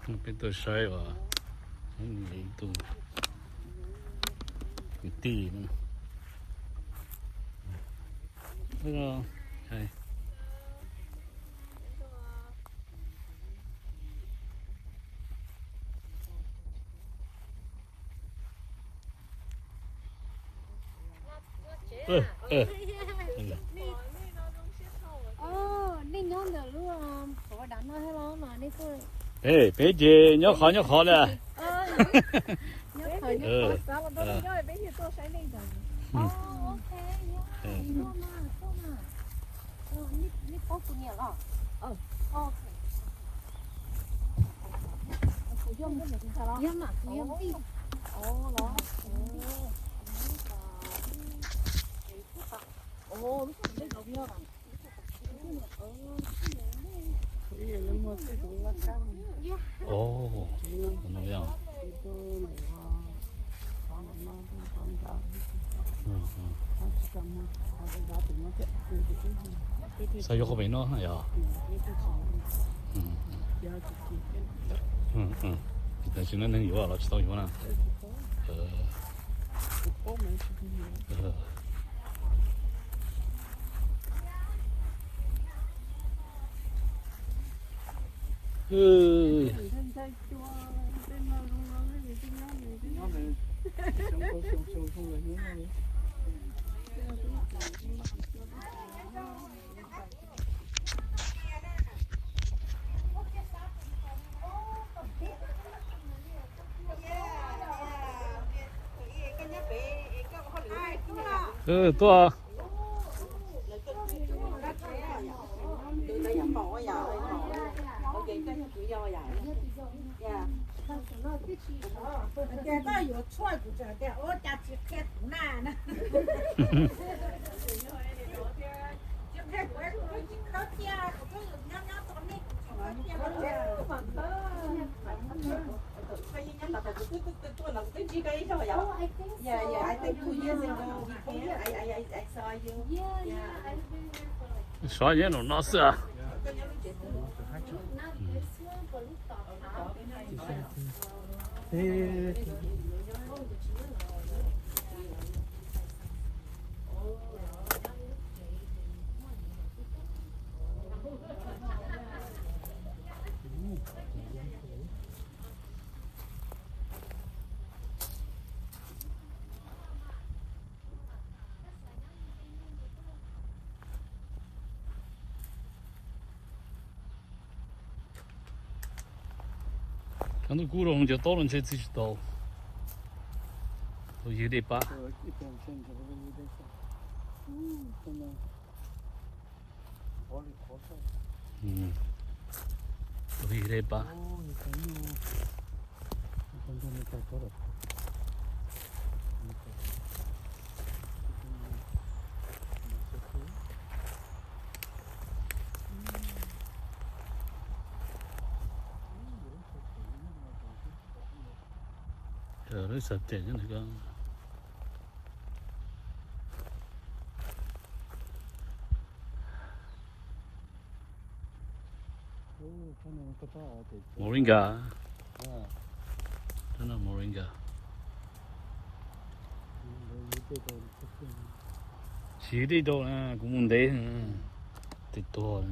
Peb tuaj saib uas ib tug kwv tij no. Nej nyob ntawm lub, peb ces nyob qhov nyob qhov li. Xav yuav qhov pem no yog. Tam sim no neeg yuav los tsis tau yuav na. Tuaj. Xyov nyob nraum no xwb. Cov ntuj kub rau cov taub los ntshe txiv tsis tau. Tau ywg dej pab. Tau ywg dej pab. Lub xav tes nyob ntawm ko. Moringa. Moringa. Siv dej rau, kuv mus ntev, tes tuag.